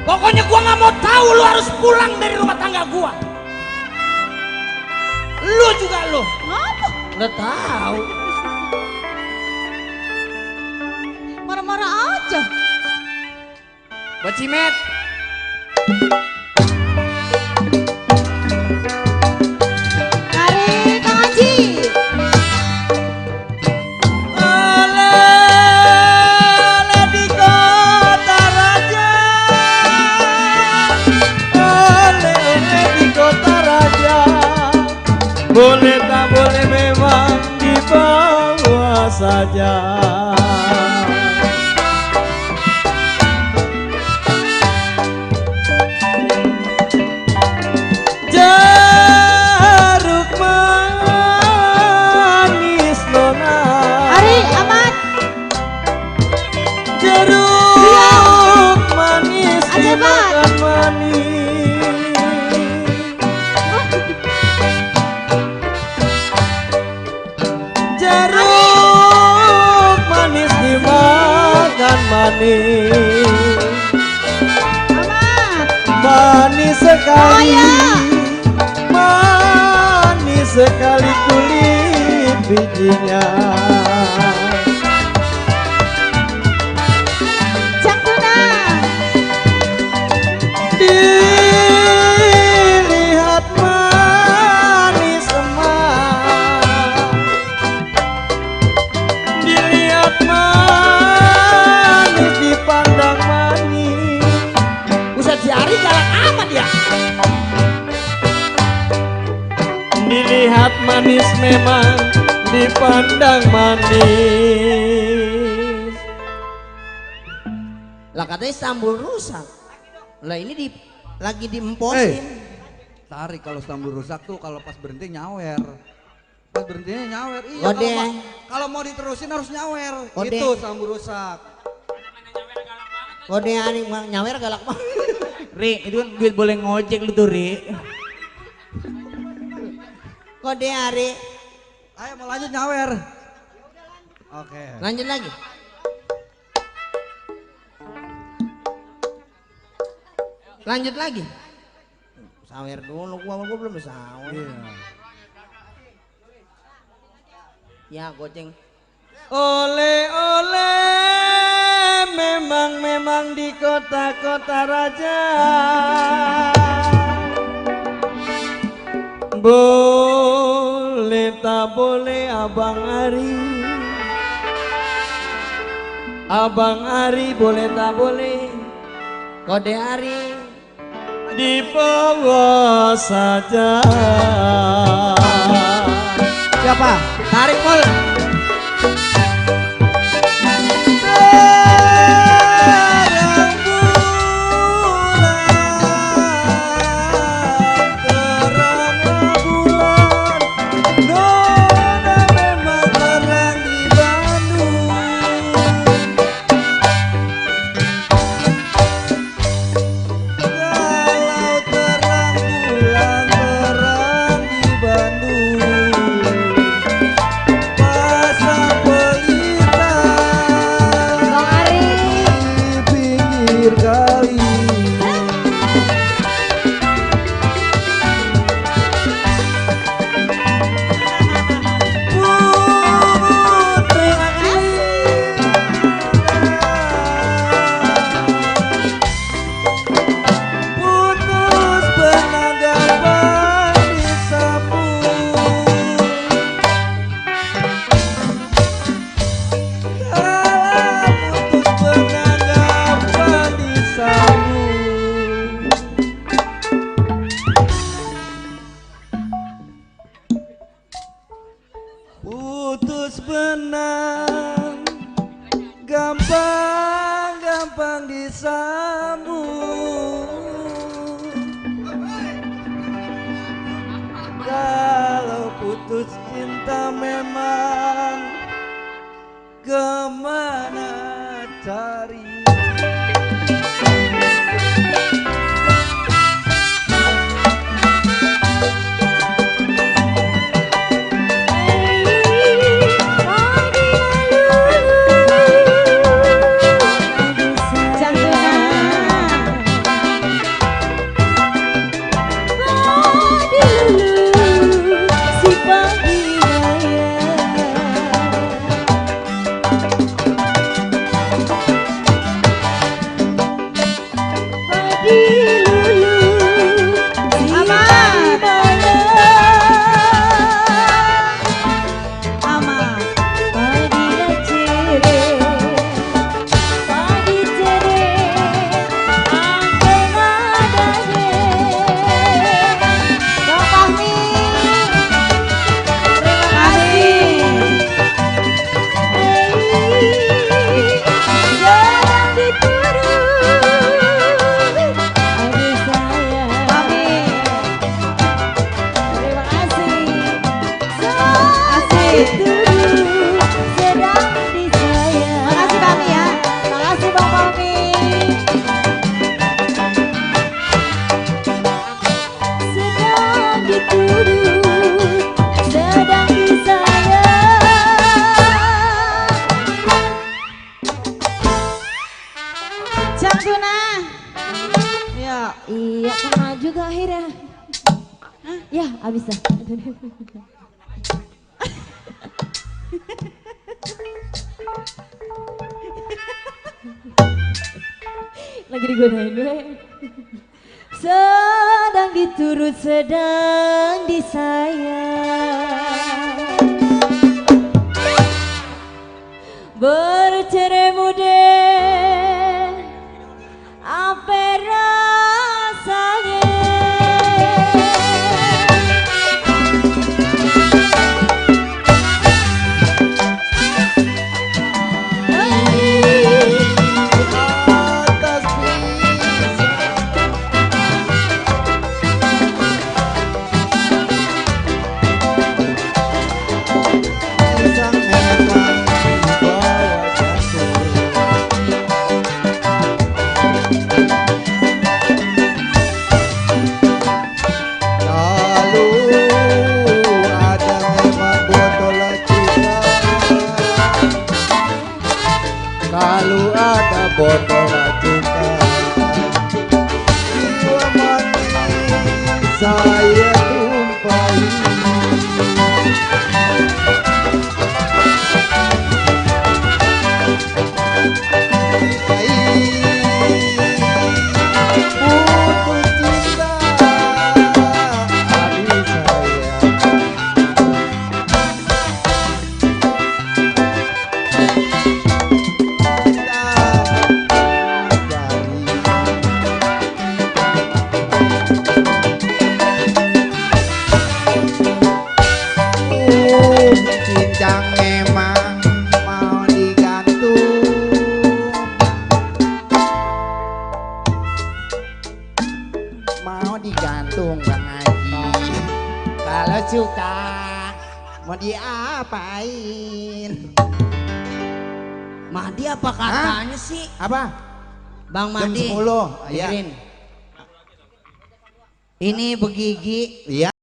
Pokoknya gua nggak mau tahu, lu harus pulang dari rumah tangga gua. Lu juga lu. Ngapa? Udah tahu. Marah-marah aja. Bacimet. Mari Kang Haji. Oleh di kota raja. Oleh di kota raja. Boleh tak boleh memang dibawa saja. Jeruk manis nona. Ari aman. Jeruk manis Ajabat. dimakan manis. Jeruk manis dimakan manis. Aman. Manis sekali. Oh, ya. Manis sekali kulit bijinya. Cang Tuna. Dilihat manis emas. Dilihat manis, dipandang manis. Buset, si Ari galak amat ya. Dilihat manis memang dipandang manis. Lah katanya sambal rusak. Lah ini lagi diemposin. Tarik kalau sambal rusak tuh kalau pas berhenti nyawer. Pas berhentinya nyawer. Iya Ode. kalau mau diterusin harus nyawer. Ode. Itu sambal rusak. Kode Ari nyawer galak banget. Ri, itu kan duit boleh ngojek lu tuh, Ri. Kode Ari. Ayo mau lanjut nyawer. Oke. Lanjut lagi. Lanjut lagi. Sawer dulu, gua belum sawer. Iya. Ya goceng. Oleh memang di kota-kota raja. Boleh tak boleh Abang Ari. Abang Ari boleh tak boleh. Kode Ari dibawa saja. Siapa? Tarik Mul. Putus benang gampang disambung. Kalau putus cinta memang kemana cari. Ajang tunah. Ya. Iya, kena juga akhirnya. Ya, habis dah. Lagi digodain gue. Sedang diturut, sedang disayang. Bercerai muda, apa rasanya? Kalau ada botol cuka, jiwa manis saya tumpahi. Putus cinta, aduh cincang memang mau digantung, Bang Haji. Kalau suka mau diapain? Mahdi apa katanya sih? Apa? Bang Jam Mahdi. 10. Ya. Dengerin. Ini begigi. Iya.